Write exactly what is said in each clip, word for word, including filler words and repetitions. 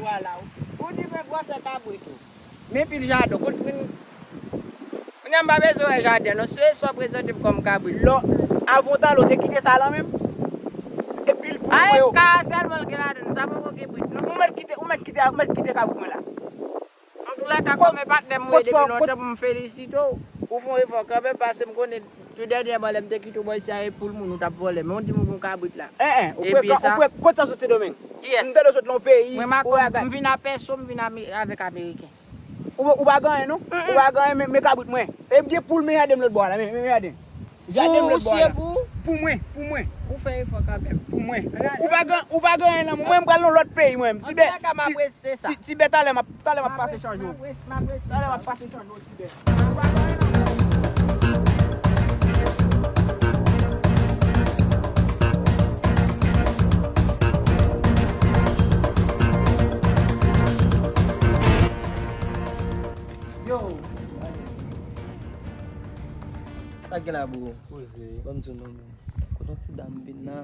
Ala, ou di mwen gwosè kabrit ou. Men pil jaden, kout vin. Kounye a m pa bezwen wè jaden, non. Se swa prezante m kòm kabrit. Lò, avan w t ale, w te kite sa la menm? E pil poul mwen yo. A, ka sèlman l gen ladan l, sa poko gen brit, non. Ou mèt kite, ou mèt kite, ou mèt kite kabrit mwen la. Antoulèka, kòm e patnè m ye depi lontan, pou m felisite w. Ou fè yon efò kanmenm, paske m konnen tou dènyèman lè m te kite w bò isi a, e poul moun ou t ap vòlè. Men w di m ou gen yon kabrit la. En, en, ou frekan, ou frekan, kot sa soti Domeng? Kiyès? M tande w sot nan yon peyi, ou wè gad. M vin a pèso, m vin ame-, avèk ameriken. Ou, ou pa gen anyen, non? Ou pa gen anyen, men, men kabrit mwen. E m gen poul, men jaden m lòt bò a la, men, men jaden. Jaden m lòt bò a la. Pou mwen, pou mwen. Ou fè efò kanmenm. Pou mwen. Ou pa gen, ou pa gen anyen nan mwen, mwen m pral nan lòt peyi, mwen. Ti bè, ti, ti, ti bè talè m ap, talè m ap pase chanje w. Talè m ap pase chanje w, ti bè. Yo! Sa gen la, bro? Poze. Ban m di w non, men. Kote yon ti dam vin la,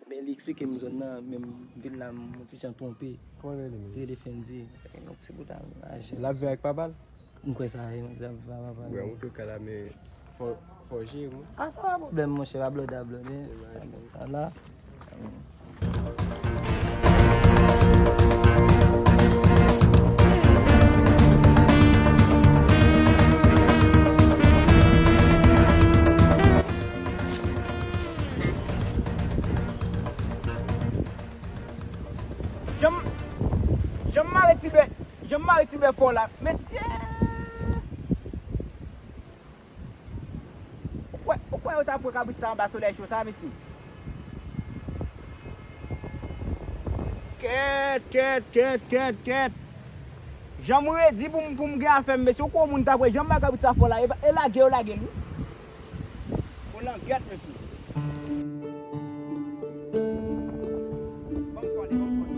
men li eksplike m zòn nan, men m vin la, m yon ti jan twonpe. Kòman l rele menm? Li rele Fendy. Sa gen yon ti bout a aje. L ap viv ak papa l? M kwè sa, e, m ap viv ak papa l. Wè, ou tou ka la, men fò, fò jere, wi. A, sa pa pwoblèm, monchè, pa blòdè, pa blòdè. Ala. Jan m, jan m mare ti bè, jan m mare ti bè fò la, mesye! Ou kwè, ou kwè yo ta pran kabrit sa anba solèy cho sa, mesye? Kèt, kèt, kèt, kèt, kèt. Jan m redi pou m, pou m gen afè m, mesye, ou kwè yon moun ta pran jan m bay kabrit sa fò la, e, e lage yo lage l, wi. Bon, langyèt, mesye. Ban m kole, ban m kole.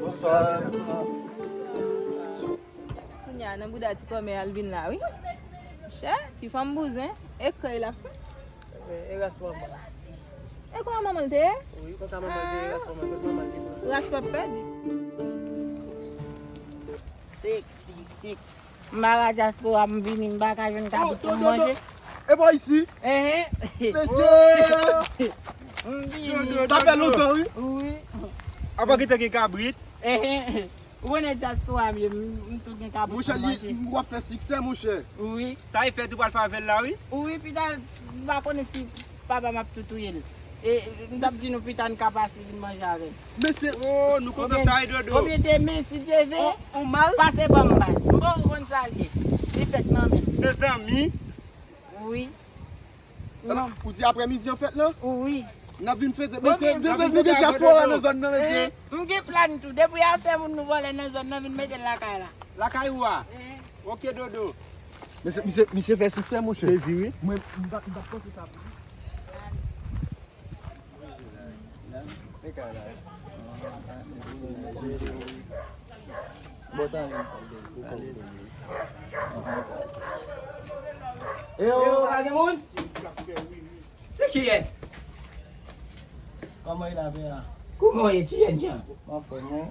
Bonswa. Kounye a, nan bouda ti kòmè a l vin la, wi. Chè, ti fanm bouzen, e krèy la. E, e ras manman. E kòman manman l te ye? Wi, konsa manman l te ye, ras manman, kot manman l te pran? Ras p ap pèdi. Sexy, sexy. M pa ka dyaspora, m vini, m pa ka jwenn kabrit pou m manje. E pa isi? Ehe. Mesye! M vini. Sa fè lontan, wi. Wi. Avan ki te gen kabrit. Ehe. Ou konnen dyaspora m ye, m, m tou gen kabrit pou manje. Monchè, li, w ap fè siksè, monchè. Wi. Sa e fèt ou pral fè avè l la, wi. Wi, pita, m pa konnen si papa m ap tou touye l. E, m t ap di nou pita n ka pase vin manje avè l. Mesye. Oh, nou kontan sa, e Dodo. Oubyen demen, si Dye ve, pase ban m bay. M poko konn sa l ye. Li fèt nan men m. Mezanmi. Wi. Non. Ou di aprèmidi an fèt lan? Wi. N ap vin fete. Mesye, mesye, nou gen dyaspora nan zòn nan, mesye. M gen plan tou. Depi afè moun nou vòlè nan zòn nan, vin mete l lakay la. Lakay ou a? Ok, Dodo. Mesye, misye, misye fè siksè, monchè. Sezi, wi. Mwen, m t ap, m t ap panse sa pou li. Bon, sa menm. E yo, pa gen moun? Se kiyès? Kòman w ye la, pè a? Kòman w ye, ti jènjan? M anfòm, wi.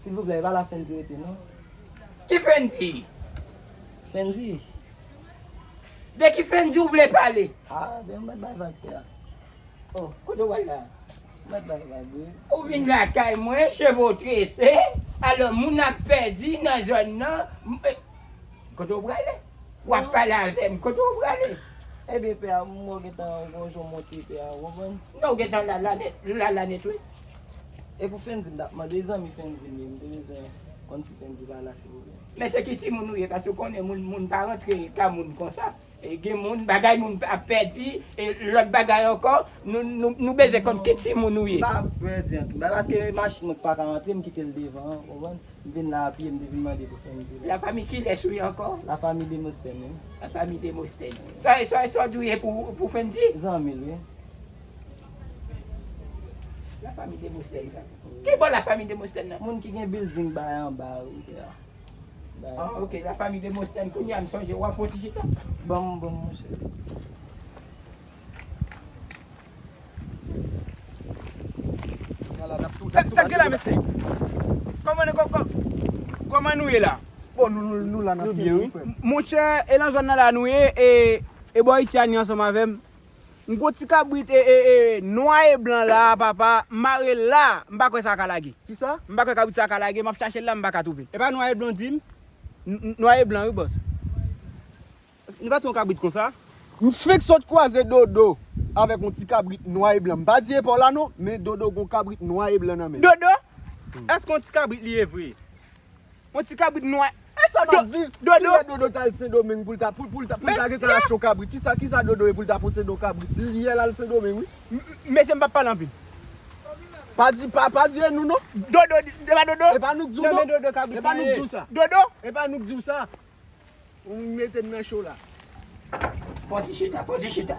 Silvouplè, e pa la Fendy rete, non? Ki Fendy? Fendy. De ki Fendy w vle pale? A, ben, m mèt bay vag, pè a. Oh, kote w al la? Mèt bay vag, wi. Ou vin lakay mwen, cheve w trese, alò moun ap pèdi nan zòn nan. M, eh, kote w prale? W ap pale avè m, kote w prale? Ebyen, pè a, m wè w gentan gon jan w monte, pè a, w konprann? Non, w gentan la, la nèt, la, la nèt, wi. E pou Fendy, m t ap mande, zanmi Fendy m ye, m te bezwen konn si Fendy pa la, silvouplè. Men se ki timoun ou ye, paske w konnen moun, moun pa rantre ka moun konsa. E gen moun, bagay moun ap pèdi, e lòt bagay ankò, nou, nou, nou bezwen konn ki timoun ou ye. M pa pèdi anpil bagay, paske machin mwen pa ka rantre, m kite l devan an, konprann? M vin la a pye, m te vin mande pou Fendy la. Lafanmi kilès ou ye ankò? Lafanmi Demostèn, wi. Lafanmi Demostèn. Sa, sa, sa w di w ye pou, pou Fendy? Zanmi l, wi. La famille Demosthène sa. Ki bò la famille Demosthène nan? Moun ki gen building bay anba wi, pè a. Bay. Ah, ok, la famille Demosthène, kounye a m sonje, w ap fè yon ti chita? Ban m, ban m, monchè. Sa, sa k gen la, mesye? Kòman, kò-, kò-, kòman nou ye la? Bon, nou, nou, nou la, n ap kenbe, wi, frè m. Monchè, e nan zòn nan la nou ye, e, e bò isi a ni ansanm avè m. M gon ti kabrit, e, e, e, nwa e blan la, papa, m mare l la, m pa kwè sa ka lage. Kisa? M pa kwè kabrit sa ka lage, m ap chache l la, m pa ka twouve l. E pa nwa e blan w di m? N-, n-, nwa e blan, wi, bòs. Nou pa t wè yon kabrit konsa? M fenk sot kwaze Dodo avèk yon ti kabrit nwa e blan. M pa di e pa w la non, men Dodo gon kabrit nwa e blan nan men l. Dodo? Èske yon ti kabrit li ye vre? Yon ti kabrit nwa. E sa m ap di? Dodo. Kilè Dodo t al Sendomeng pou l ta, pou, pou l ta, pou l ta gentan achte yon kabrit? Kisa, kisa Dodo ye pou l ta posede yon kabrit? Li yè l al Sendomeng, wi. M-, m-, mesye, m p ap pale anpil. Pa di, pa, pa di e nou non. Dodo, di, e pa Dodo? E pa nou k di w non. E pa nou k di w sa. Dodo? E pa nou k di w sa. Ou mete m nan cho la. Pran ti chita, pran ti chita.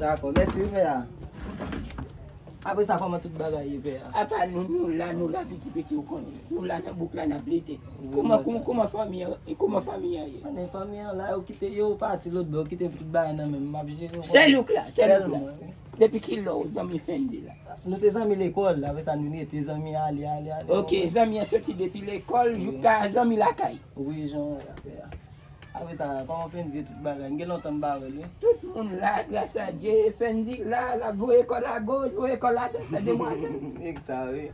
Dakò, mèsi wi, pè a. Apre sa, kòman tout bagay ye, pè a? Apa nou, nou la, nou la, piti piti, ou konnen. Nou la nan bouk la, n ap lite. Kòman, kòman, kòman fanmi an, kòman fanmi an ye? Konnen fanmi an la, yo kite, yo pati lòt bò, yo kite tout bagay nan men m, m ap jere yo. Sèl ou k la, sèl ou k la. Sèl mwen, wi. Depi kilè w zanmi Fendi la? Nou te zanmi lekòl, apre sa nou rete zanmi ale, ale, ale. Ok, zanmi an soti depi lekòl jouka zanmi lakay. Wi, jan w wè la, pè a. Apre sa, kòman Fendi ye tout bagay? M gen lontan m pa wè l, wi. Tout moun la, gras a Dye, Fendi la, l ap voye kò l agoch, voye kò l adwat, sa demwazèl. Nèg sa, wi.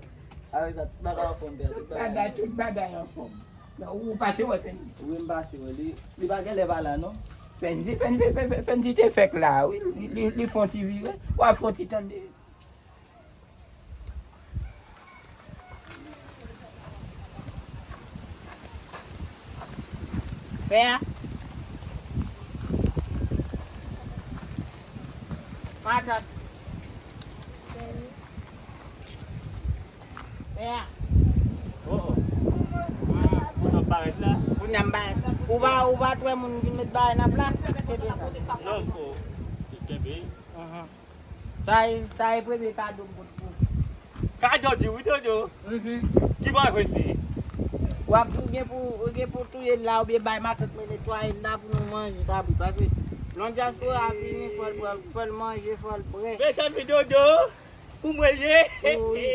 Apre sa, tout bagay anfòm, pè a, tout bagay. Bagay, tout bagay anfòm. Donk, ou pase wè Fendi? Wi, m pase wè li. Li pa genlè pa la, non. Fendi, Fendi, Fendi, Fendi te fèk la, wi. Li, li, li fè yon ti vire, w ap fè yon ti tande. Pè a. Matant. Pè a. Oh, oh. Moun nan parèt la. Moun nan parèt. Ou pa, ou pa t wè moun vin met bagay nan pla? Kenbe sa. Non, m ko-, kenbe. Sa e, sa e premye kado m pot pou ou. Kado di wi, Dodo. Mhm. Ki bò jwenn li? W ap, ou gen pou, ou gen pou touye l la oubyen bay matant mwen netwaye l la pou nou manje kabrit. Paske lè yon dyaspora vini, fò l pran, fò l manje, fò l bwè. Mezanmi, Dodo, pou mwen l ye. Wi.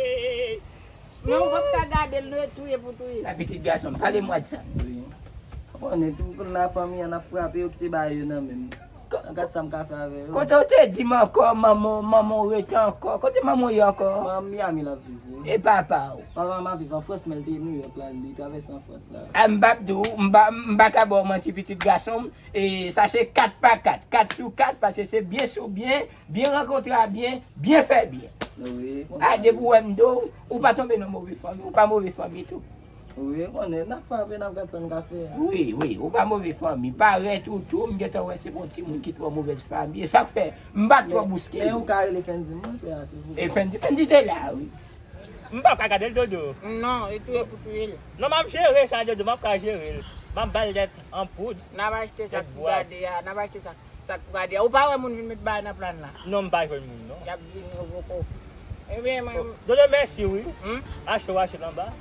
Men ou p ap ka gade l, nou e touye pou touye. La pitit gason m, pale mwa di sa. Wi. Ou konnen tou, pou lafanmi an ap frape, yo kite bagay yo nan men m. Gad sa m ka fè avè yo. Kote w te di m ankò, manman, manman w rete ankò? Kote manman w ye ankò? Manman Miami l ap viv, wi. E papa w? Papa m ap viv an Frans, men l te Nouyòk la, li travèse an Frans la. A, m p ap di w, m pa, m pa ka ba w manti, pitit gason m. E sa se kat pa kat, kat sou kat, paske se byen sou byen, byen rankontre a byen, byen fè byen. Wi, konsa. A, depi w wè m di w, ou pa tonbe nan move fanmi, ou pa move fanmi tou. Wi, konnen, n ap frape, n ap gad sa n ka fè a. Wi, wi, ou pa move fanmi. Parèt ou tou, m gentan wè se pa yon timoun ki twò movèz fanmi. E sa k fè, m pa twò bouske. Men ou ka rele Fendi mwen, pè a, silvouplè. E Fendi, Fendi te la, wi. M p ap ka gade l, Dodo. Non, e touye pou touye l. Non, m ap jere sa, Dodo, m ap ka jere l. M ap ba l lèt an poud. N ap achte sa k pou gade a, n ap achte sa. Sa k pou gade a. Ou pa wè moun vin met bagay nan pla n la? Non, m pa jwenn moun, non. Y ap vini, yo poko. Ebyen, mwen. Dodo, mèsi, wi. Hmm? Achte w achte l anba.